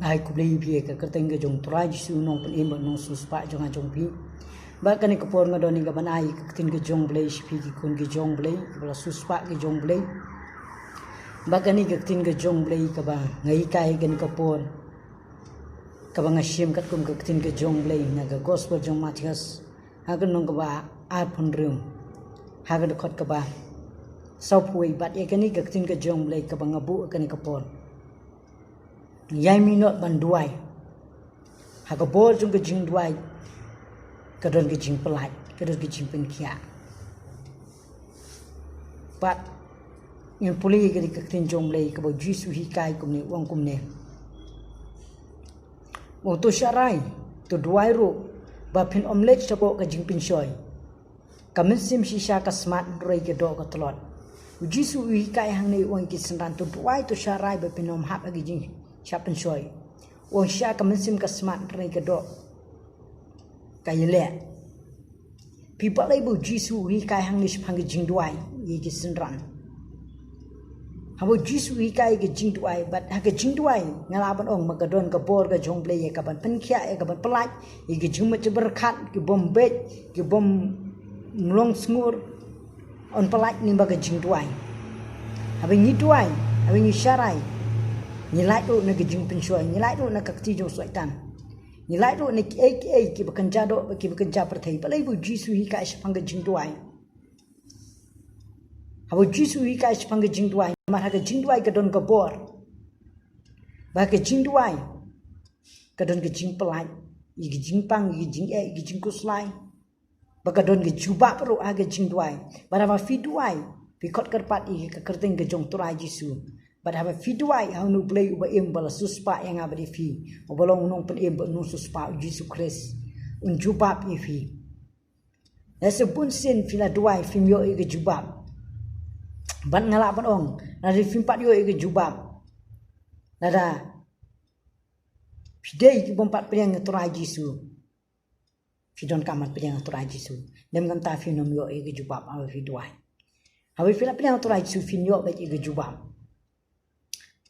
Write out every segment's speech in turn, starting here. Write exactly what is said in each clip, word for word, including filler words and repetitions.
Ai khublei ïa phi ha ka kyrteng ka jong u Trai Jisu, u nongpynim bad u nongsiewspah jong nga jong phi. Bad ha kane ka por nga don ïa kaban ai ka ktien ka jong u Blei sha phi ki khun ki jong u Blei, kiba la siewspah ki jong u Blei. Bad ha kane ka ktien ka jong u Blei kaba nga hikai ha kane ka por, kaba nga shim katkum ka ktien ka jong u Blei na ka gospel jong u Mathaios, ha ka lynnong kaba arphew hynriew, ha ka dkhot kaba sawphew wei. Bad ïa kane ka ktien ka jong u Blei kaba nga buh ha kane ka por: Ïai mih noh ban duwai. Ha ka bor jong ka jingduwai ka don ka jingpyllait, ka don ka jingpynkhiah. Bad ngin pule ïa kane ka ktien jong u Blei kaba u Jisu u hikai kumne, u ong kumne: U ong, to sharai, to duwai ruh, ba phin ym leit shapoh ka jingpynshoi. Ka mynsiem shisha ka smat, hynrei ka doh ka tlot. U Jisu u hikai hangne, u ong ïa ki synran, to duwai, to sharai, ba phin ym hap ha ka jingshah pynshoi. U ong shisha ka mynsiem ka smat, hynrei ka doh ka ïaleh. Phi, balei ba u Jisu u hikai hangne shaphang ka jingduwai ïa ki synran? Haba u Jisu u hikai ïa ka jingduwai, bad ha ka jingduwai nga lah ban ong ba ka don ka bor ka jong u Blei ïa kaban pynkhiah, ïa kaban pyllait ïa ka jingmut jingpyrkhat, ki bym beit, ki bym long sngur, yn pyllait lyngba ka jingduwai. Haba ngi duwai, haba ngi sharai, ngi lait ruh na ka jingpynshoi, ngi lait ruh na ka kti jong u Soitan. Ngi lait ruh na kiei kiei kiba kynja doh, kiba kynja pyrthei. Balei ba u Jisu u hikai shaphang ka jingduwai? Haba u Jisu u hikai shaphang ka jingduwai, namar ha ka jingduwai ka don ka bor. Ba ha ka jingduwai ka don ka jingpyllait ïa ka jingpang, ïa ka jingeh, ïa ka jingkhuslai. Ba ka don ka jubab ruh ha ka jingduwai. Bad haba phi duwai, phi khot kyrpad ïa ka kyrteng ka jong u Trai Jisu. Bad haba phi duwai ha une u Blei uba im, uba la siewspah ïa nga bad ïa phi, uba long u nongpynim bad u nongsiewspah, u Jisu Khrist, un jubab ïa phi. Lehse bunsien phi la duwai phim ïoh ïa ka jubab. Bad nga lah ban ong, lada phim pat ïoh ïa ka jubab, lada phi dei ki bym pat pdiang ïa u Trai Jisu, phi donkam ban pdiang ïa u Trai Jisu. Lym kumta phin ym ïoh ïa ka jubab haba phi duwai. Haba phi la pdiang ïa u Trai Jisu phin ïoh beit ïa ka jubab.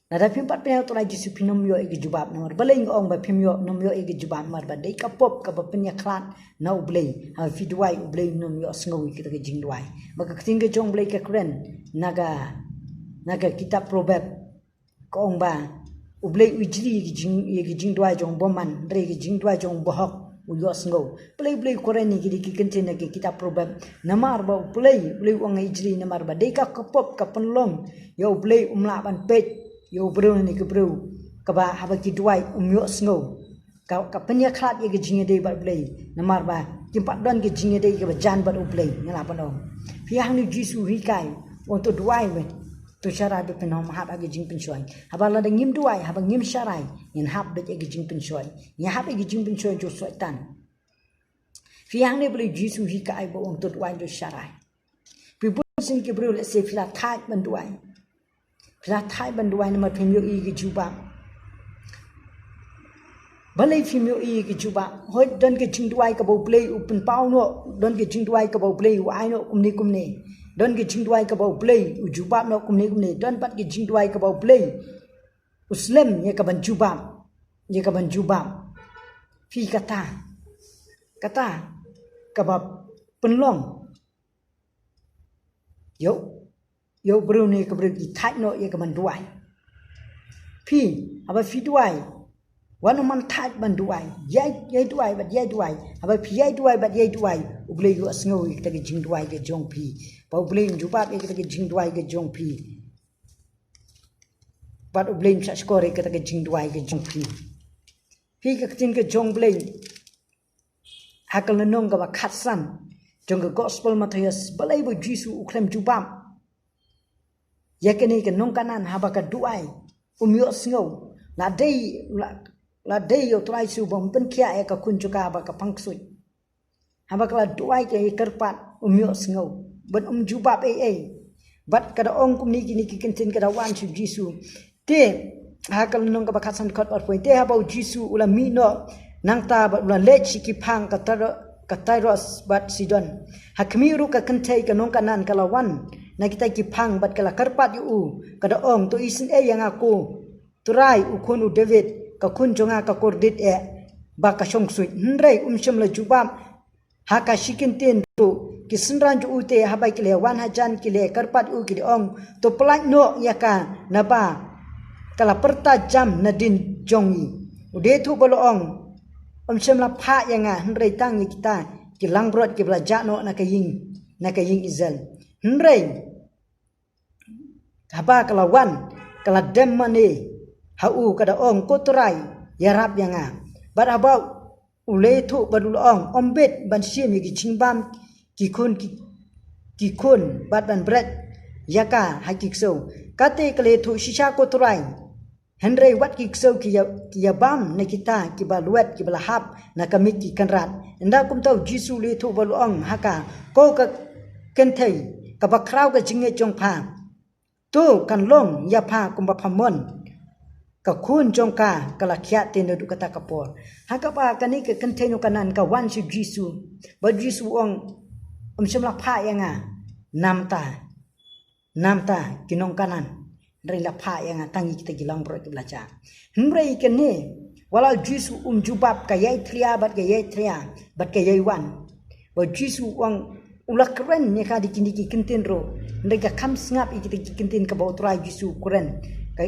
Lada phim pat pdiang ïa u Trai Jisu phin ym ïoh ïa ka jubab. Namar balei nga ong ba phim ïoh, ym ïoh ïa ka jubab? Namar ba dei ka pop kaba pynïakhlad na u Blei. Haba phi duwai, u Blei um ïohsngew ïa kata ka jingduwai. Ba ka ktien ka jong u Blei ka kren na ka, na ka kitab Proverb, ka ong ba u Blei u ijli ïa ka jing, ïa ka jingduwai jong u bymman, hynrei ka jingduwai jong u bahok u ïohsngew. Balei u Blei u kren ïa kine ki kyntien na ka kitab Proverb? Namar ba u Blei, u Blei u ong nga ijli, namar ba dei ka pop ka pynlong ïa u Blei um lah ban peit ïa u briew ne ka briew kaba haba ki duwai um ïohsngew. Ka, ka pynïakhlad ïa ka jingïadei bad u Blei, namar ba kim pat don ka jingïadei kaba jan bad u Blei, nga lah ban ong. Phi, hangne u Jisu u hikai, u ong to duwai beit, to sharai beit, phin ym hap ha ka jingpynshoi. Haba lada ngim duwai, haba ngim sharai, ngin hap beit ha ka jingpynshoi. Ngin hap ha ka jingpynshoi jong u Soitan. Phi, hangne balei u Jisu u hikai ba u ong to duwai, to sharai? Phi, bunsien ki briew, lehse phi la thait ban duwai. Phi la thait ban duwai namar phim ïoh ïa ka jubab. Balei phim ïoh ïa ka jubab? Hooid, don ka jingduwai kaba u Blei u pynpaw noh, don ka jingduwai kaba u Blei u ai noh kumne kumne. Don ka jingduwai kaba u Blei u jubab noh kumne kumne. Don pat ka jingduwai kaba u Blei u slem ïa kaban jubab, ïa kaban jubab. Phi, kata, kata kaba pynlong ïa u, ïa u briew ne ka briew ki thait noh ïa kaban duwai. Phi, haba phi duwai, wat nym man thait ban duwai. Ïai, ïai duwai bad ïai duwai. Haba phi ïai duwai bad ïai duwai, u Blei u ïohsngew ïa kata ka jingduwai ka jong phi. Ba u Blei un jubab ïa kata ka jingduwai ka jong phi. Bad u Blei un shahshkor ïa kata ka jingduwai ka jong phi. Phi, ka ktien ka jong u Blei ha ka lynnong kaba khatsan jong ka gospel Mathaios, balei ba u Jisu u khlem jubab ïa kane ka nong Kanaan haba ka duwai um ïohsngew? La dei, la, la dei ïa u Trai Jisu ba un pynkhiah ïa ka khun jong ka haba ka pang ksuid. Haba ka la duwai, ka ïakyrpad, um ïohsngew bad um jubab ei ei. Bad ka da ong kumne, kine ki kyntien ka da wan sha u Jisu. Te ha ka lynnong kaba khatsan, dkhot arphew, te haba u Jisu u la mih noh nangta bad u la leit sha ki phang ka Tiro-, ka Tiros bad Sidon. Ha khmih ruh ka kynthei ka nong Kanaan ka la wan na kita ki phang bad ka la kyrpad ïa u, ka da ong, to isynei ïa nga ko Trai, u khun u David. ka khun jong nga ka kordit eh, ba ka shong ksuid. Hynrei um shym la jubab ha ka shi kyntien ruh. Ki synran jong u te haba ki la wan hajan ki la kyrpad ïa u ki la ong, to pyllait noh ïa ka, naba ka la pyrta jam nadien jong ngi. U Lethuh ba la ong, um shym la phah ïa nga, hynrei tang ïa kita ki langbrot kiba la jah noh na ka ïing, na ka ïing Israel. Hynrei haba ka la wan, ka la dem mane ha u, ka da ong, ko Trai, ïarap ïa nga. Bad haba u Lethuh bad u la ong, ym bit ban shim ïa ki jingbam ki khun ki, ki khun, bad ban bret ïa ka ha ki ksew. Kata ka Lethuh shisha, ko Trai. Hynrei wat ki ksew ki ïa, ki ïa bam na kita kiba lwet kiba la hap na ka miej ki kynrad. Ynda kumta u Jisu u Lethuh ba la ong ha ka, ko ka kynthei kaba khraw, ka jingngeit jong pha, to kan long ïa pha kumba pha mon. Ka khun jong ka ka la khiah te naduh kata ka por. Ha kaba kane ka kynthei nongkanan ka wan sha u Jisu, ba u Jisu u ong, um shym la phah ïa nga, namta, namta ki nongkanan, hynrei la phah ïa nga tang ïa kita ki langbrot kiba la jah. Hynrei kane, wat la u Jisu um jubab, ka ïai thria bad ka ïai thria bad ka ïai wan. Ba u Jisu u ong, u la kren ïa ka da kine ki kyntien ruh, hynrei ka kham sngap ïa kita ki kyntien kaba u Trai Jisu u kren, ka,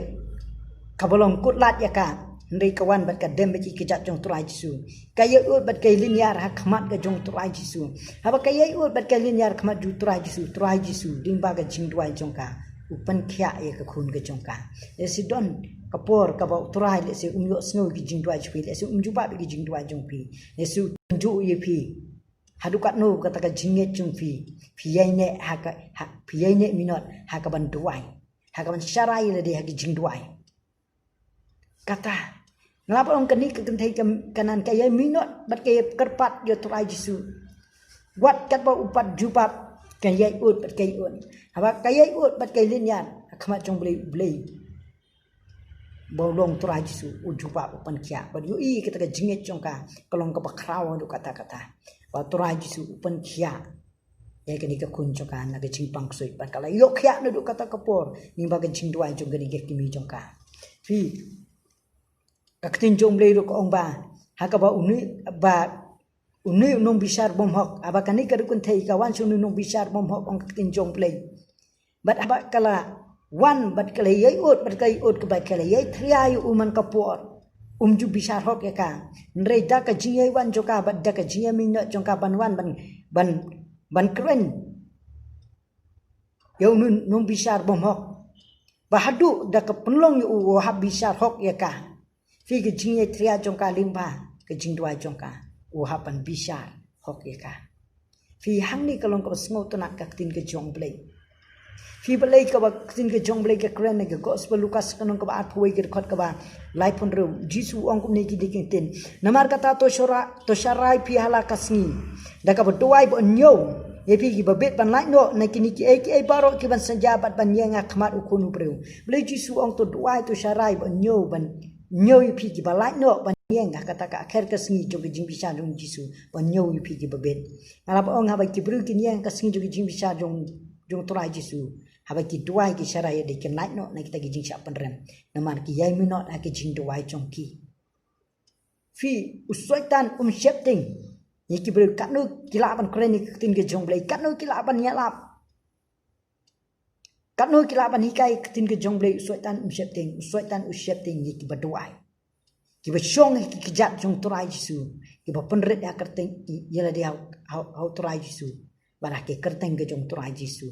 kaba long kut lad ïa ka. Hynrei ka wan bad ka dem bad ki kjat jong u Trai Jisu. Ka ïai ud bad ka ïai lynñiar ha khmat ka jong u Trai Jisu. Haba ka ïai ud bad ka ïai lynñiar ha khmat jong u Trai Jisu, Trai Jisu, lyngba ka jingduwai jong ka, u pynkhiah ïa ka khun ka jong ka. Lehse don ka por kaba u Trai lehse um ïohsngew ïa ki jingduwai jong phi, lehse um jubab ïa ki jingduwai jong phi, lehse u tynjuh ïa phi haduh katno kata ka jingngeit jong phi. Phi ïai neh ha ka, ha, phi ïai neh minot ha ka ban duwai, ha ka ban sharai lade ha ki jingduwai. Kata, nga la ba ong, kane ka kynthei ka, kanan ka ïai minot bad ka ïai kyrpad ïa u Trai Jisu. Wat katba u pat jubab, ka ïai ud bad ka ïai ud. Haba ka ïai ud bad ka ïai lynñiar ha khmat jong u Blei, u Blei ba u long u Trai Jisu u jubab, u pynkhiah. Bad ïohi kata ka jingngeit jong ka ka long kaba khraw haduh katta katta, ba u Trai Jisu u pynkhiah ïa kane ka khun jong ka na ka jingpang ksuid. Bad ka la ïoh khiah naduh kata ka por lyngba ka jingduwai jong kane ka kmie jong ka. Phi, ka ktien jong u Blei ruh ka ong ba, ha kaba une, ba une u nongbishar bymhok, haba kane ka dei u kynthei ka wan sha une u nongbishar bymhok, ong ka ktien jong u Blei. Bad haba ka la wan bad ka la ïai ud, bad ka ïai ud, kaba ka la ïai thria ïa u man ka por, um ju bishar hok ïa ka. Hynrei da ka jingïai wan jong ka bad da ka jingïai minot jong ka ban wan ban, ban, ban kren ïa une u nongbishar bymhok, ba haduh da ka pynlong ïa u, u hap bishar hok ïa ka. Phi, ka jingïai thria jong ka lyngba ka jingduwai jong ka, u hap ban bishar hok ïa ka. Phi, hangne ka long kaba sngewtynnat ka ktien ka jong u Blei. Phi, balei kaba ktien ka jong u Blei ka kren na ka Gospel Lukas ka lynnong kaba arphew wei ka dkhot kaba laiphew hynriew. Jisu u ong kumne ki dei ki ktien. Namar kata to shara-, to sharai phi ha la ka sngi da kaba duwai ba un ñiew ïa phi kiba bit ban lait noh na kine kiei kiei baroh ki ban synjah bad ban ïeng ha khmat u Khun u briew. Balei Jisu u ong to duwai, to sharai ba un ñiew, ban ñiew ïa phi kiba lait noh ban ïeng ha kata ka akher ka sngi jong ka jingbishar jong Jisu, ban ñiew ïa phi kiba bit. Nga la ba ong haba ki briew kin ïeng ha ka sngi jong ka jingbishar jong, jong u Trai Jisu, haba ki duwai ki sharai ïa lade kin lait noh na kita ki jingshah pynrem. Namar ki ïai minot ha ka jingduwai jong ki. Phi, u Soitan um sheptieng ïa ki briew, katno ki lah ban kren ïa ka ktien ka jong u Blei, katno ki lah ban ïalap, katno ki lah ban hikai ïa ka ktien ka jong u Blei, u Soitan um sheptieng, u Soitan u sheptieng ïa kiba duwai. Kiba shong ha ki kjat jong u Trai Jisu, kiba pynrit ha ka kyrteng ïa lade ha u, ha u, ha u Trai Jisu, bad ha ka kyrteng ka jong u Trai Jisu.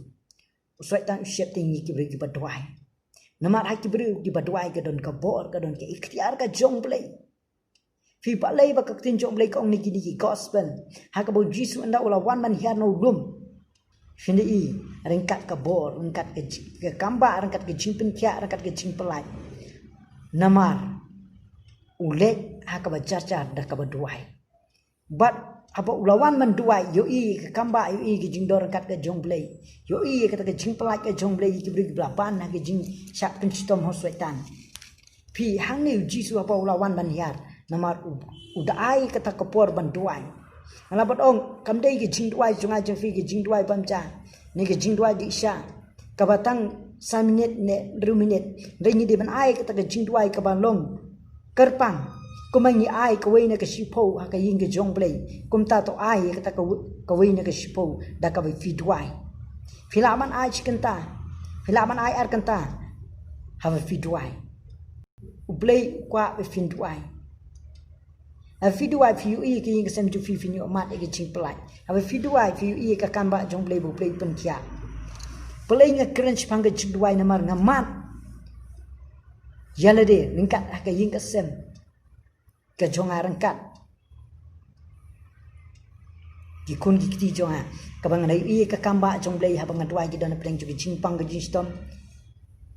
U Soitan u sheptieng ïa ki briew kiba duwai. Namar ha ki briew kiba duwai ka don ka bor, ka don ka iktiar ka jong u Blei. Phi, balei ba ka ktien jong u Blei ka ong na kine ki Gospel, ha kaba u Jisu ynda u la wan ban hiar na u lum, phin da i, ryngkat ka bor, ryngkat ka ji-, ka kambah, ryngkat ka jingpynkhiah, ryngkat ka jingpyllait. Namar u leit ha kaba jar jar da kaba duwai. Bad haba u la wan ban duwai, ïohi ka kambah, ïohi ka jingdon ryngkat ka jong u Blei, ïohi kata ka jingpyllait ka jong u Blei ïa ki briew kiba la ban ha ka jingshah pynshitom ha u Soitan. Phi, hangne u Jisu haba u la wan ban hiar, namar u, u da ai kata ka por ban duwai. Nga la ban ong, kam dei ka jingduwai jong nga jong phi ka jingduwai bymjah, ne ka jingduwai dih sha, kaba tang san minit ne hynriew minit. Hynrei ngi dei ban ai kata ka jingduwai kaba long Kyrpang, kumba ngi ai kawei na ka shiphew ha ka ïing ka jong U Blei, kumta to ai ïa kata ka w-, kawei na ka shiphew da kaba phi duwai. Phi lah ban ai shi kynta, phi lah ban ai ar kynta, haba phi duwai. U Blei u kwah ba phin duwai. Haba phi duwai phi ïohi ïa ka ïing ka sem jong phi, phin ïoh mad ïa ka jingpyllait. Haba phi duwai phi ïohi ïa ka kam ba jong U Blei ba U Blei u pynkhiah. Balei nga kren shaphang ka jingduwai? Namar nga mad ïa lade ryngkat ha ka ïing ka sem ka jong nga ryngkat ki khun ki kti jong nga, kaba nga la ïohi ïa ka kam ba jong U Blei haba nga duwai, ki don hapdeng jong ka jingpang ka jingshitom,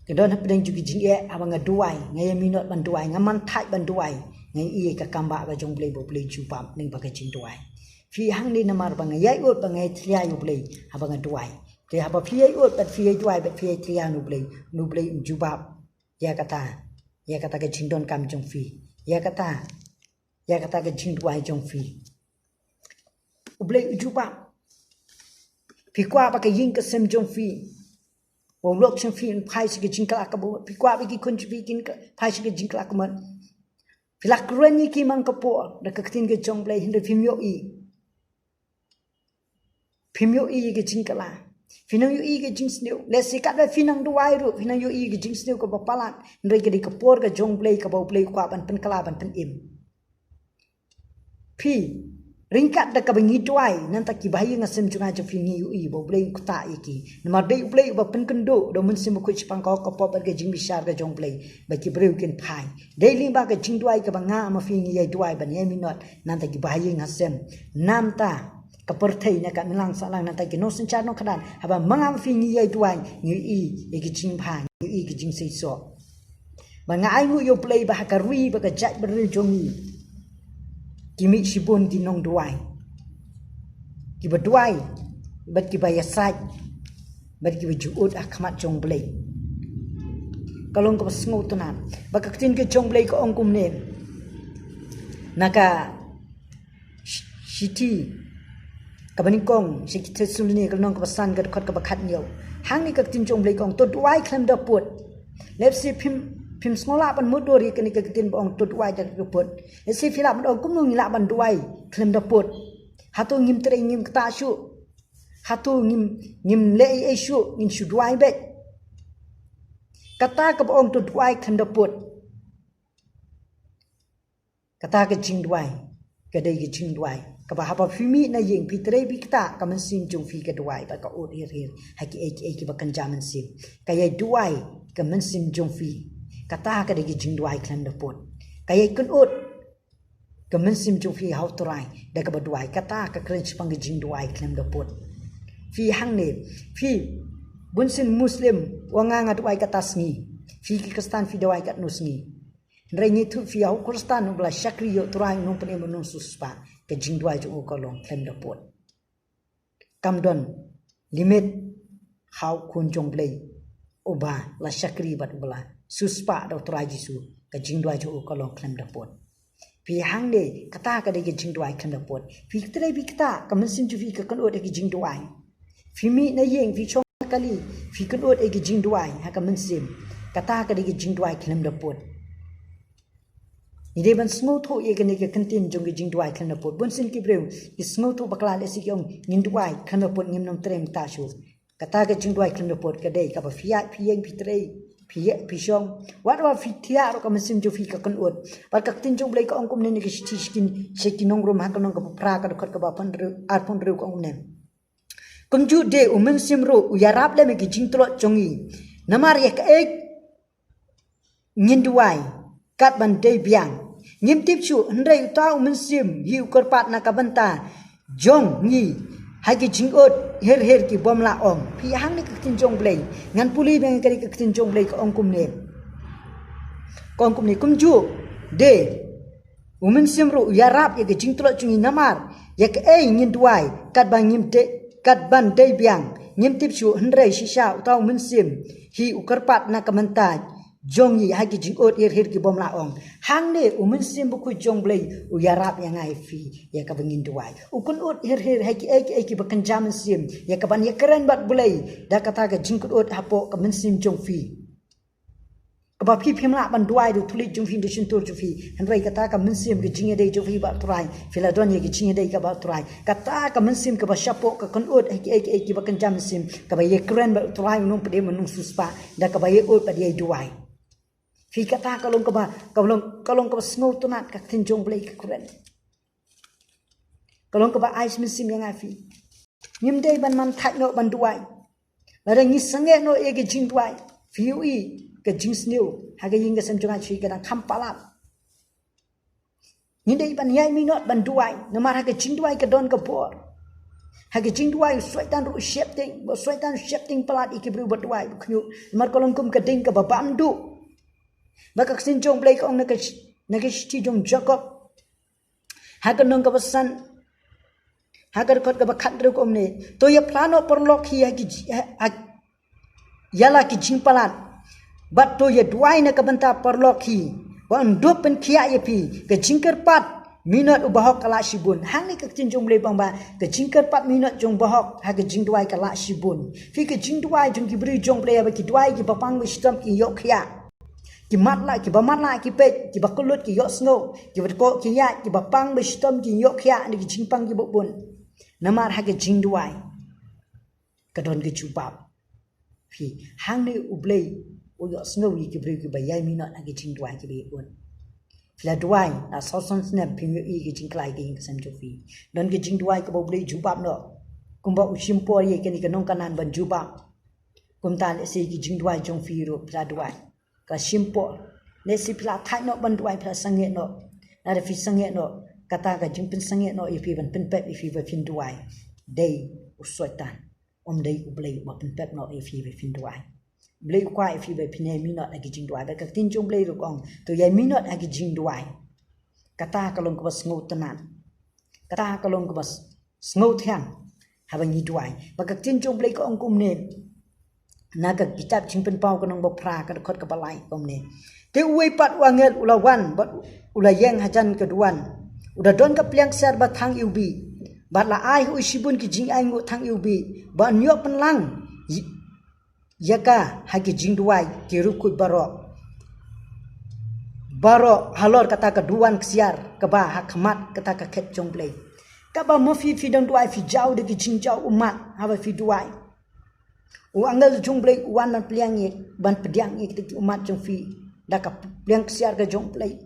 ki don hapdeng jong ka jingeh. Haba nga duwai, nga ïa minot ban duwai, nga man thait ban duwai, nga ïohi ïa ka kam ba jong U Blei ba U Blei u jubab lyngba ka jingduwai. Phi hangne namar ba nga ïai ud ba nga ïai tlia ïa U Blei haba nga duwai. Te haba phi ïai ud bad phi ïai duwai bad phi ïai tlia ïa U Blei, U Blei un jubab ïa kata, ïa kata ka jingdonkam jong phi, ïa kata, ïa kata ka jingduwai jong phi. U Blei u jubab. Phi kwah ba ka ïing ka sem jong phi, ba u lok jong phi un phai sha ka jingkylla ka bamut? Phi kwah ba ki khun jong phi kin ka-, phai sha ka jingkylla ka bamut? Phi la kren ïa ki man ka por da ka ktien ka jong U Blei, hynrei phim ïohi. Phim ïohi ïa ka jingkylla. Phi nang ïohi ïa ka jingsniew. Lehse katba phi nang duwai ruh phi nang ïohi ïa ka jingsniew kaba palat. Hynrei ka dei ka por ka jong U Blei kaba U Blei u kwah ban pynkylla ban pynim. Phi, ryngkat da kaba ngi duwai, nangta ki bahaïing hasem jong nga jong phi ngi ïohi ba U Blei un ktah ïa ki. Namar dei U Blei uba pynkynduh da U Mynsiem Bakhuid shaphang ka hok ka pop bad ka jingbishar ka jong U Blei ba ki briew kin phai. Dei lyngba ka jingduwai kaba nga ma phi ngi ïai duwai ban ïai minot, nangta ki bahaïing hasem. Nangta ka pyrthei na ka imlang sahlang, nangta ki nongsynshar nongkhadar, haba ma nga ma phi ngi ïai duwai, ngi ïohi ïa ki jingbha, ngi ïohi ïa ki jingseisoh. Ba nga ai nguh ïa U Blei ba ha ka ri bad ka jaitbynriew jong ngi ki mih shibun ki nongduwai, kiba duwai bad kiba ïasaid bad kiba ju ud ha khmat jong U Blei. Ka long kaba sngewtynnat ba ka ktien ka jong U Blei ka ong kumne na ka Sh-, shithi kaba nyngkong sha ki Thessaloni, ka lynnong kaba san, ka dkhot kaba khathynñiew. Hangne ka ktien jong U Blei ka ong, to duwai khlem da pud. Lehse phim, phim sngewlah ban mutdur ïa kane ka ktien ba ong to duwai da pud. Lehse phi lah ban ong, kumno ngi lah ban duwai khlem da pud? Hato ngim trei, ngim ktah shuh? Hato ngim, ngim leh ei ei shuh, ngin shu duwai beit? Kata kaba ong to duwai khlem da pud, kata ka jingduwai ka dei ka jingduwai kaba haba phi mih na ïing, phi trei, phi ktah, ka mynsiem jong phi ka duwai bad ka ud hir hir ha kiei kiei kiba kynja mynsiem. Ka ïai duwai ka mynsiem jong phi. Kata ka dei ka jingduwai khlem da pud. Ka ïai kynud ka mynsiem jong phi ha U Trai da kaba duwai. Kata ka kren shaphang ka jingduwai khlem da pud. Phi hangne, phi bunsien Muslim u ong nga nga duwai kata sngi. Phi ki Khristan phi duwai katno sngi? Hynrei ngi ïathuh phi, ha u Khristan uba la shakri ïa U Trai, u nongpynim, u nongsiewspah, ka jingduwai jong u ka long khlem da pud. Kam don limit ha u khun jong U Blei uba la shakri bad uba la siewspah da U Trai Jisu, ka jingduwai jong u ka long khlem da pud. Phi hangne, kata ka dei ka jingduwai khlem da pud. Phi trei, phi ktah, ka mynsiem jong phi ka kynud ïa ka jingduwai. Phi mih na ïing, phi shong ha kali, phi kynud ïa ka jingduwai ha ka mynsiem. Kata ka dei ka jingduwai khlem da pud. Ngi dei ban sngewthuh ïa kane ka kyntien jong ka jingduwai khlem da pud. Bunsien ki briew ki sngewthuh bakla lehse ki ong ngin duwai khlem da pud, ngim nang trei mynta shuh. Kata ka jingduwai khlem da pud ka dei kaba phi ïaid, phi ïeng, phi trei, phi ïeh, phi shong, wat wat phi thiah ruh ka mynsiem jong phi ka kynud. Bad ka ktien jong U Blei ka ong kumne na ka shithi sha ki, sha ki nong Rom ha ka lynnong kaba phra, ka dkhot kaba arphew hynriew, arphew hynriew, ka ong kumne. Kumjuh de u Mynsiem ruh u ïarap lem ïa ki jingtlot jong ngi. Namar ïa kaei ngin duwai kat ban dei biang, ngim tip shuh, hynrei uta u Mynsiem hi u kyrpad na ka bynta jong ngi ha ki jingud hir hir ki bym lah ong. Phi, hangne ka ktien jong U Blei, ngan pule biang ïa kane ka ktien jong U Blei, ka ong kumne. Ka ong kumne, kumjuh de u Mynsiem ruh u ïarap ïa ka jingtlot jong ngi, namar ïa kaei ngin duwai kat ban ngim dei, kat ban dei biang, ngim tip shuh, hynrei shisha uta u Mynsiem hi u kyrpad na ka bynta jong ngi ha ki jingud hir hir ki bym lah ong. Hangne u Mynsiem Bakhuid jong U Blei u ïarap ïa nga ïa phi ïa kaba ngin duwai. U kynud hir hir ha kiei kiei kiba kynja mynsiem ïa ka ban ïakren bad U Blei da kata ka jingkynud hapoh ka mynsiem jong phi. Kaba phi phim lah ban duwai da u thylliej jong phi, da u shyntur jong phi. Hynrei kata ka mynsiem ka jingïadei jong phi bad u Trai, phi la don ïa ka jingïadei ka bad u Trai. Kata ka mynsiem kaba shapoh ka kynnoh ïa kiei kiei kiba kynja mynsiem, kaba ïakren bad u Trai u nongpynim u nongsiewspah, da kaba ïaud bad ïa duwai. Phi, kata ka long kaba, ka long, ka long kaba sngewtynnat, ka ktien jong U Blei ka kren. Ka long kaba ai mynsiem ïa nga phi. Ngim dei ban man thait noh ban duwai. Lada ngi sangeh noh ïa ka jingduwai, phi ïohi ka jingsniew ha ka ïing ka sem jong nga, phi, ka dang kham palat. Ngi dei ban ïai minot ban duwai, namar ha ka jingduwai ka don ka bor. Ha ka jingduwai u Soitan ruh u sheptieng, u Soitan u sheptieng palat ïa ki briew ba duwai ba khñiuh. Namar ka long kum ka ding kaba bam duh. Ba ka ktien jong U Blei ka ong na ka sh-, na ka shithi jong Jakob, ha ka lynnong kaba san, ha ka dkhot kaba khathynriew ka ong kumne: To ïa phla noh paralok hi ha ki ji-, ha, ha, ïa la ki jingpalat. Bad to ïa duwai na ka bynta paralok hi, ba un dup pynkhiah ïa phi. Ka jingkyrpad minot u bahok ka lah shibun. Hangne ka ktien jong U Blei ba ong ba ka jingkyrpad minot jong u bahok ha ka jingduwai ka lah shibun. Phi, ka jingduwai jong ki briew jong U Blei, ba ki duwai, kiba pang ba shitom ki ïoh khiah. Ki matlah, kiba matlah ki peit, kiba kyllut ki ïohsngew, kiba dkoh ki ïaid, kiba pang ba shitom ki ïoh khiah na ki jingpang kiba bun. Namar ha ka jingduwai ka don ka jubab. Phi, hangne U Blei u ïohsngew ïa ki briew kiba ïai minot ha ka jingduwai kiba ïeit bun. Phi la duwai la saw san snem, phim ïohi ka jingkhlaiñ ha ka ïing ka sem jong phi. Don ka jingduwai kaba U Blei u jubab noh. Kumba u shim por ïa kane ka nongkanan ban jubab. Kumta lehse ki jingduwai jong phi ruh, phi la duwai, ka shim por. Lehse phi la thait noh ban duwai, phi la sangeh noh. Lada phi sangeh noh, kata ka jingpynsangeh noh ïa phi ban pynpep ïa phi ba phin duwai, dei u Soitan. Ym dei U Blei uba pynpep noh ïa phi ba phin duwai. U Blei u kwah ïa phi ba phin ïai minot ha ki jingduwai. Bad ka ktien jong U Blei ruh ka ong, to ïai minot ha ki jingduwai. Kata ka long kaba sngewtynnat. Kata ka long kaba s-, sngewthiang haba ngi duwai. Bad ka ktien jong U Blei ka ong kumne, na ka kitab Jingpynpaw ka lynnong ba phra, ka dkhot kaba lai, ka ong kumne: Te uwei pat u angel u la wan bad u la ïeng hajan ka duwan. U da don ka pliang ksiar ba thang iwbih, bad la ai ha u shibun ki jingainguh thang iwbih, ba un ïoh pynlang ï-, ïa ka ha ki jingduwai ki riewkhuid baroh. Baroh halor kata ka duwan ksiar kaba ha khmat kata ka khet jong U Blei. Kaba ma phi, phi dang duwai, phi jaw da ki jingjaw ummat haba phi duwai. U angel jong U Blei u wan ban pdiang ïa, ban pdiang ïa kita ki ummat jong phi da ka pliang ksiar ka jong U Blei.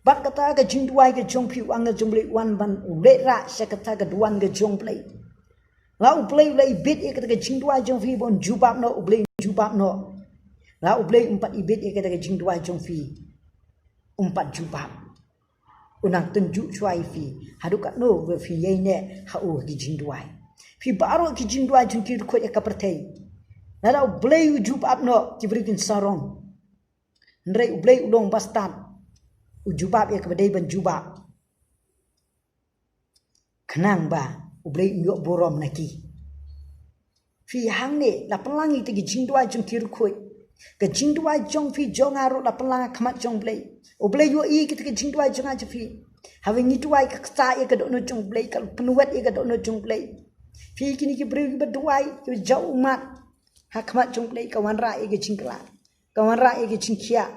Bad kata ka jingduwai ka jong phi, u angel jong U Blei u wan ban leit rah sha kata ka duwan ka jong U Blei. La U Blei u la ibit ïa kata ka jingduwai jong phi ba un jubab noh, U Blei un jubab noh. La U Blei um pat ibit ïa kata ka jingduwai jong phi, um pat jubab. U nang tynjuh shuwa ïa phi haduh katno ba phi ïaineh ha u ha ki jingduwai. Phi, baroh ki jingduwai jong ki riewkhuid ha ka pyrthei, lada U Blei u jubab noh, ki briew kin sarong. Hynrei U Blei u long bastad, u jubab ïa kaba dei ban jubab, khnang ba U Blei un ïoh burom na ki. Phi, hangne la pynlang ïa kita ki jingduwai jong ki riewkhuid. Ka jingduwai jong phi jong nga ruh la pynlang ha khmat jong U Blei. U Blei u ïohi ïa kita ki jingduwai jong nga jong phi. Haba ngi duwai ka ktah ïa ka dohnud jong U Blei, ka pynwet ïa ka dohnud jong U Blei. Phi, kine ki briew kiba duwai, kiba jaw ummat ha khmat jong U Blei, ka wanrah ïa ka jingkylla, ka wanrah ïa ka jingkhiah,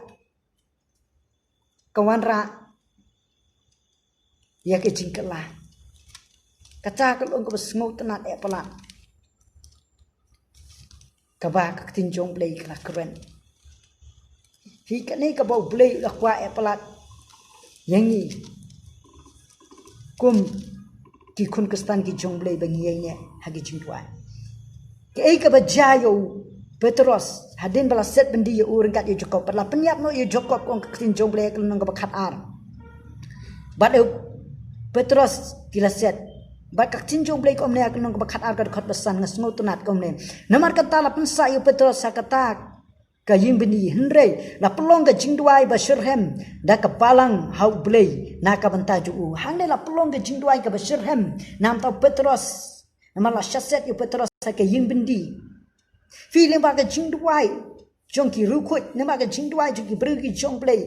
ka wanrah ïa ka jingkylla. Kata ka long kaba sngewtynnat eh palat, kaba ka ktien jong U Blei ka la kren. Phi, kane kaba U Blei u la kwah eh palat ïa ngi kum ki khun Khristan ki jong U Blei ba ngi ïaineh ha ki jingduwai. Kaei kaba jia ïa u Petros hadien ba la set byndi ïa u ryngkat ïa u Jakob? Bad la pynïap noh ïa u Jakob, ka ong ka ktien jong U Blei ha ka lynnong kaba khatar. Bad ïa u Petros ki la set. Bad ka ktien jong U Blei ka ong kumne ha ka lynnong kaba khatar, ka dkhot ba san, nga sngewtynnat, ka ong kumne: Namar kata la pynsah ïa u Petros ha kata ka ïing byndi, hynrei la pynlong ka jingduwai ba shitrhem da ka balang ha U Blei na ka bynta jong u. Hangne la pynlong ka jingduwai kaba shitrhem na ka bynta u Petros. Namar la shah set ïa u Petros ha ka ïing byndi. Phi, lyngba ka jingduwai jong ki riewkhuid, lyngba ka jingduwai jong ki briew ki jong U Blei,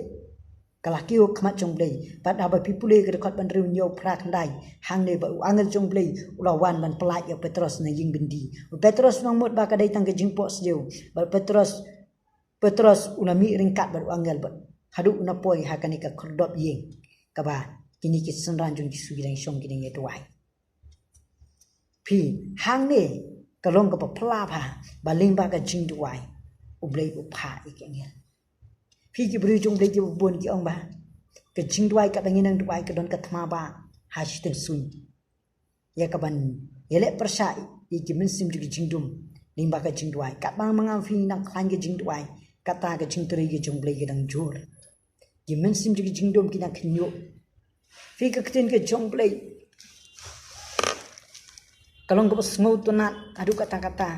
ka la kiew ha khmat jong U Blei. Bad haba phi pule ka dkhot ba hynriew, hynñiew, phra, khyndai, hangne ba u angel jong U Blei u la wan ban pyllait ïa u Petros na ïing byndi. U Petros u nang mut ba ka dei tang ka jingpohsniew. Bad u Petros Petros u la mih ryngkat bad u angel bad haduh u la poi ha kane ka khyrdop ïing kaba kine ki synran jong Jisu ki dang shong ki dang ïa duwai. Phi, hangne ka long kaba phylla bha ba lyngba ka jingduwai U Blei u phah ïa ki angel. Phi, ki briew jong U Blei kiba bun ki ong ba ka jingduwai kaba ngi nang duwai ka don ka thma ba ha shiteng suiñ ïa kaban ïaleh pyrshah ïa ki mynsiem jong ki jingdum lyngba ka jingduwai. Katba ma nga ma phi ngi nang khlaiñ ka jingduwai, kata ka jingtrei ka jong U Blei ka dang jur. Ki mynsiem jong ki jingdum ki nang khynñiuh. Phi, ka ktien ka jong U Blei ka long kaba sngewtynnat haduh katta katta.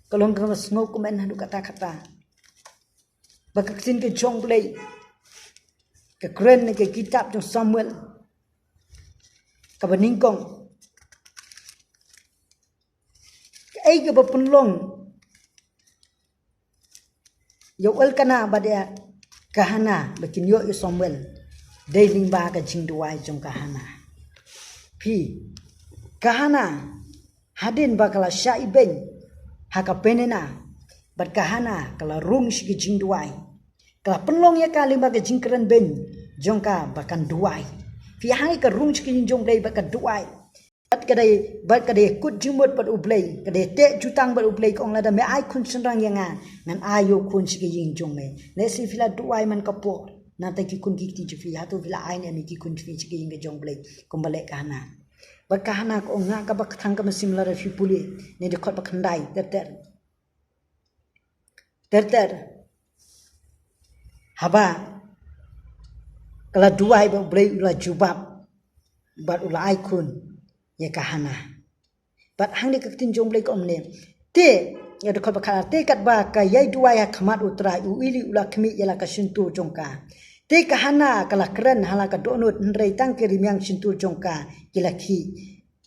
Ka long kaba sngewkmen haduh katta katta. Ba ka ktien ka jong U Blei ka kren na ka kitab jong Samuel kaba nyngkong. Kaei kaba pynlong ïa u Elkana bad ïa ka Hana ba kin ïoh ïa u Samuel? Dei lyngba ka jingduwai jong ka Hana. Phi, ka Hana hadien ba ka la shah ibeiñ ha ka Peninnah bad ka Hana ka la rung sha ka jingduwai, ka la pynlong ïa ka lyngba ka jingkren beiñ jong ka ba kan duwai. Phi, hangne ka rung sha ka ïing jong U Blei bad ka duwai. Bad ka dei, bad ka dei kut jingmut bad U Blei, ka dei teh jutang bad U Blei, ka ong, lada me ai khun shynrang ïa nga, ngan ai ïa u khun sha ka ïing jong me. Lehse phi la duwai man ka por, nangta ki khun ki kti jong phi, hato phi la ai ne em ki khun jong phi sha ka ïing ka jong U Blei kumba leh ka Hana? Bad ka Hana ka ong, nga kaba kthang ka mynsiem, lada phi pule na dkhot ba khyndai ter ter. Ter ter. Haba ka la duwai bad U Blei u la jubab bad u la ai khun ïa ka Hana. Bad hangne ka ktien jong U Blei ka ong ne, te, ïa dkhot ba khatar, te katba ka ïai duwai ha khmat U Trai, u Eli u la khmih ïa la ka shyntur jong ka. Te ka Hana ka la kren ha la ka dohnud, hynrei tang ki rmiang shyntur jong ka ki la khih.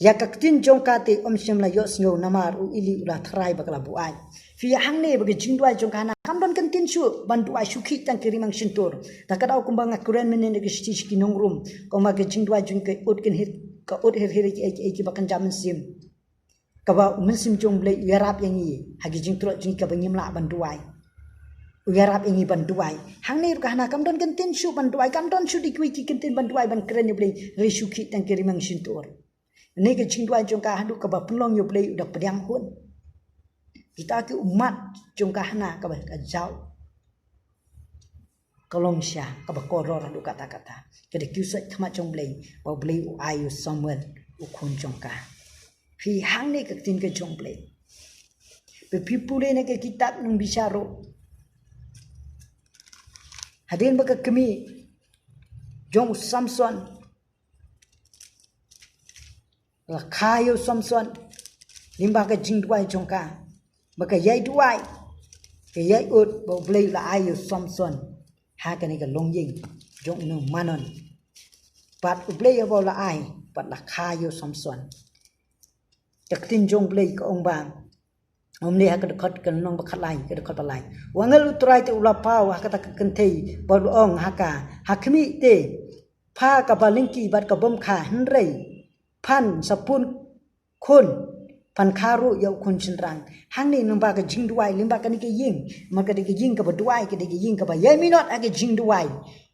Ïa ka ktien jong ka te ym shym la ïohsngew namar u Eli u la thrai ba ka la buaid. Phi, hangne ba ka jingduwai jong ka Hana kam don ka ktien shuh ban duwai, shu khih tang ki rmiang shyntur. Ta ka daw kumba nga kren mynne na ka shithi sha ki nong Rom, kumba ka jingduwai jong ka ut kynhir, ka ut hir hir ïa ki, ïa ki, ïa ki ba kynja mynsiem. Kaba u Mynsiem jong U Blei u ïarap ïa ngi ha ki jingtlot jong ngi kaba ngim lah ban duwai. U ïarap ïa ngi ban duwai. Hangne ruh ka Hana kam don ka ktien shuh ban duwai, kam don shuh da kiwei ki ktien ban duwai ban kren ïa U Blei, hynrei shu khih tang ki rmiang shyntur. Kane ka jingduwai jong ka haduh kaba pynlong ïa U Blei u da pdiang hun. Kita ki ummat jong ka Hana kaba ka jaw ka long sha kaba kordor haduh katta katta. Ka da kiew sait khmat jong U Blei ba U Blei u ai ïa u Samuel u khun jong ka. Phi, hangne ka ktien ka jong U Blei. Ba phi pule na ka kitab Nongbishar ruh, hadien ba ka kmie jong u Samson la kha ïa u Samson lyngba ka jingduwai jong ka, ba ka ïai duwai, ka ïai ud ba U Blei u la ai ïa u Samson ha kane ka longïing jong u nong Maon. Bad U Blei haba u la ai bad la kha ïa u Samson, ka ktien jong U Blei ka ong ba, ym ne ha ka dkhot ka nong ba khatlai, ka dkhot ba lai, u angel U Trai te u la paw ha kata ka kynthei bad u ong ha ka, ha khmih te, pha kaba lyngkhi bad ka bym kha, hynrei phan sa pun khun, phan kha ruh ïa u khun shynrang. Hangne lyngba ka jingduwai, lyngba kane ka ïing, namar ka dei ka ïing kaba duwai, ka dei ka ïing kaba ïai minot ha ka jingduwai.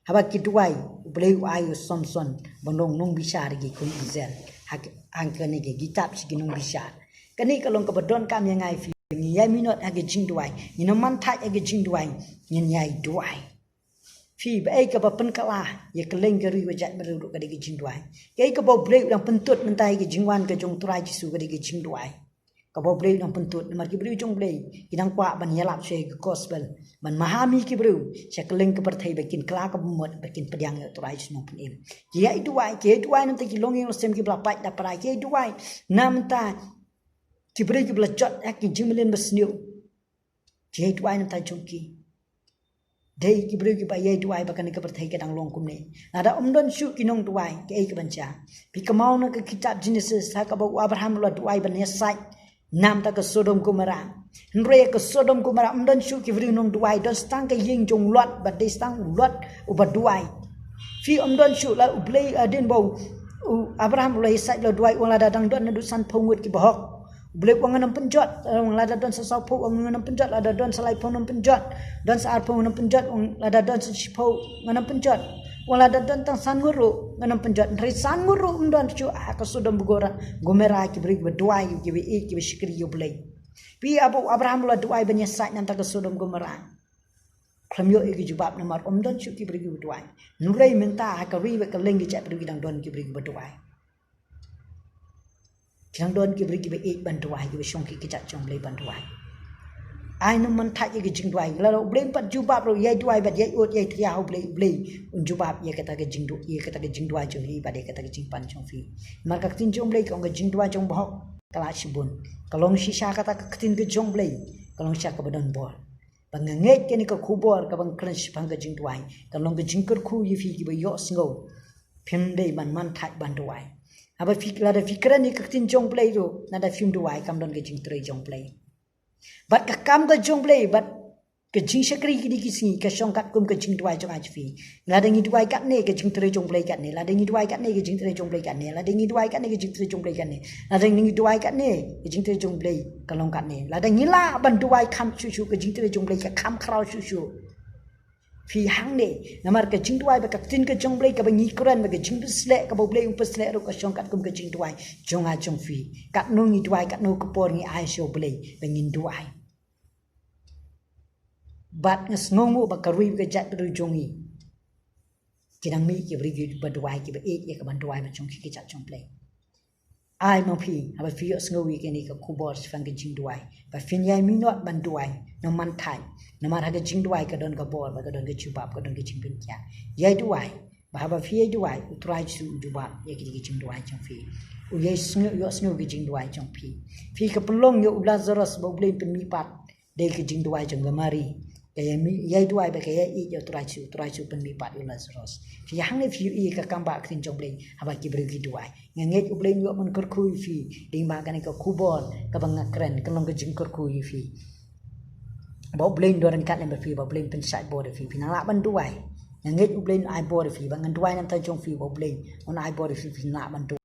Haba ki duwai, U Blei u ai ïa u Samson ban long nongbishar ïa ki khun Israel. Ha ka, ha kane ka kitab sha ki Nongbishar. Kane ka long kaba donkam ïa nga ïa phi, ngin ïai minot ha ka jingduwai, ngin ym man thait ha ka jingduwai, ngin ïai duwai. Phi, ba ei kaba pynkylla ïa ka leng ka ri ka jaitbynriew ruh ka dei ka jingduwai. Kaei kaba U Blei u dang pyntud mynta ïa ka jingwan ka jong U Trai Jisu ka dei ka jingduwai. Kaba U Blei u dang pyntud, namar ki briew jong U Blei ki dang kwah ban ïalap sha ka gospel, ban maham ïa ki briew sha kylleng ka pyrthei ba kin kylla kaba mut, ba kin pdiang ïa U Trai Jisu Nongpynim. Ki ïai duwai, ki ïai duwai na bynta ki longïing longsem kiba la pait la prai, ki ïai duwai na bynta ki briew kiba la jot ha ki jingmlien basniew. Ki ïai duwai na bynta jong ki. Dei ki briew kiba ïai duwai ba kane ka pyrthei ka dang long kumne. Lada ym don shuh ki nongduwai, kaei kaban jia? Phi kynmaw na ka kitab Genesis, ha kaba u Abraham u la duwai ban ïasaid na bynta ka Sodom Gomorrah. Hynrei ka Sodom Gomorrah ym don shuh ki briew nongduwai, don tang ka ïing jong u Lot, bad dei tang u Lot uba duwai. Phi, ym don shuh, la U Blei, hadien ba u, u Abraham u la ïasaid, u la duwai, u ong lada dang don naduh sanphew ngut kiba hok, U Blei u ong ngan ym pynjot, eh, u ong lada don sa saw phew u ong ngan ym pynjot, lada don sa lai phew ngan ym pynjot, don sa ar phew ngan ym pynjot, u ong lada don sa shi phew ngan ym pynjot. U ong lada don tang san ngut ruh ngan ym pynjot. Hynrei san ngut ruh ym don shuh ha ka Sodom Gomorrah, Gomorrah ki briew kiba duwai, kiba ïeit, kiba shakri ïa U Blei. Phi, haba u Abraham u la duwai ban ïasaid namar ka Sodom Gomorrah, khlem ïoh ïa ki jubab namar ym don shuh ki briew kiba duwai. Hynrei mynta ha ka ri bad ka liang ki jaitbynriew ki dang don ki briew kiba duwai. Ki dang don ki briew kiba ïeit ban duwai, kiba shong ki kjat jong U Blei ban duwai. Ai nang man thait ïa ka jingduwai. Lada U Blei um pat jubab ruh, ïai duwai bad ïai ud ïai tria ha U Blei, U Blei un jubab ïa kata ka jingdu-, ïa kata ka jingduwai jong phi bad ïa kata ka jingpan jong phi. Namar ka ktien jong U Blei ka ong ka jingduwai jong u bahok ka lah shibun. Ka long shisha kata ka ktien ka jong U Blei, ka long shisha kaba don bor. Ba nga ngeit kane ka khubor kaba nga kren shaphang ka jingduwai kan long ka jingkyrkhu ïa phi kiba ïohsngew. Phim dei ban man thait ban duwai. Haba phi, lada phi kren ïa ka ktien jong U Blei ruh, lada phim duwai kam don ka jingtrei jong U Blei. Bad ka kam ka jong U Blei bad ka jingshakri kine ki sngi ka shong katkum ka jingduwai jong nga jong phi. Lada ngi duwai katne ka jingtrei jong U Blei katne. Lada ngi duwai katne ka jingtrei jong U Blei katne. Lada ngi duwai katne ka jingtrei jong U Blei katne. Lada ngi duwai katne ka jingtrei jong U Blei ka long katne. Lada ngi lah ban duwai kham shuh shuh ka jingtrei jong U Blei ka kham khraw shuh shuh. Phi, hangne namar ka jingduwai bad ka ktien ka jong U Blei kaba ngi kren bad ka jingpynsleh kaba U Blei um pynsleh ruh ka shong katkum ka jingduwai jong nga jong phi. Katno ngi duwai, katno ka por ngi ai sha U Blei ba ngin duwai. Bad nga sngewnguh ba ka ri bad ka jaitbynriew jong ngi ki nang mih ki briew kiba duwai, kiba ïeit ïa ka ban duwai bad jong ki kjat jong U Blei. Ai ma phi, haba phi ïohsngew ïa kane ka khubor shaphang ka jingduwai, ba phin ïai minot ban duwai, nang man thait. Namar ha ka jingduwai ka don ka bor, ba ka don ka jubab, ka don ka jingpynkylla. Ïai duwai, ba haba phi ïai duwai, U Trai Jisu u jubab ïa kine ki jingduwai jong phi. U ïai sngew, ïohsngew ki jingduwai jong phi. Phi, ka pynlong ïa u Lazarus ba U Blei un pynmihpat dei ka jingduwai jong ka Mari. Ka ïai mi-, ïai duwai bad ka ïai ïeit ïa U Trai Jisu, U Trai Jisu u pynmihpat ïa u Lazarus. Phi, hangne phi ïohi ka kam ba ka ktien jong U Blei haba ki briew ki duwai. Nga ngeit U Blei un ïoh ban kyrkhu ïa phi, dei ba kane ka khubor kaba nga kren kan long ka jingkyrkhu ïa phi. Ba U Blei un don ryngkat lem bad phi, ba U Blei un pynshait bor ïa phi, phin nang lah ban duwai. Nga ngeit U Blei un ai bor ïa phi, ba ngan duwai na ka bynta jong phi, ba U Blei un ai bor ïa phi, phin lah ban duwai.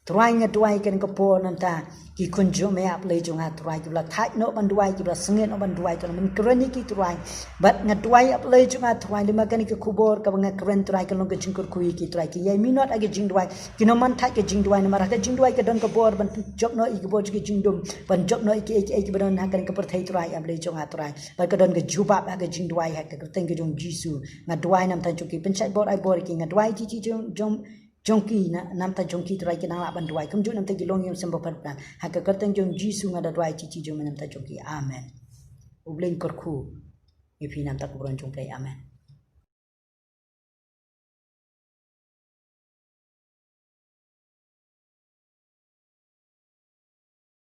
Trai, nga duwai kane ka por na ka bynta ki khun jong me, A Blei jong nga, Trai, kiba la thait noh ban duwai, kiba la sangeh noh ban duwai, Trai, men kren ïa ki, Trai. Bad nga duwai, A Blei jong nga, Trai, lem bad kane ka khubor kaba nga kren, Trai, kan long ka jingkyrkhu ïa ki, Trai, ki ïai minot ha ka jingduwai, kin ym man thait ka jingduwai, namar ha ka jingduwai ka don ka bor ban jop noh ïa ki bor jong ki jingdum, ban jop noh ïa kiei kiei kiba don ha kane ka pyrthei, Trai, A Blei jong nga, Trai. Bad ka don ka jubab ha ka jingduwai, ha ka kyrteng ka jong U Jisu nga duwai na ka bynta jong ki, pynshait bor, ai bor ïa ki, nga duwai ïa ki jong, jong jong ki na, na ka bynta jong ki, Trai, kin nang lah ban duwai kumjuh na ka bynta ki longïing sem bapher bapher. Ha ka kyrteng jong U Jisu nga da duwai, Trai, jong me, na ka bynta jong ki. Amen. U Blei un kyrkhu ïa phi na ka bynta ka burom jong U Blei. Amen.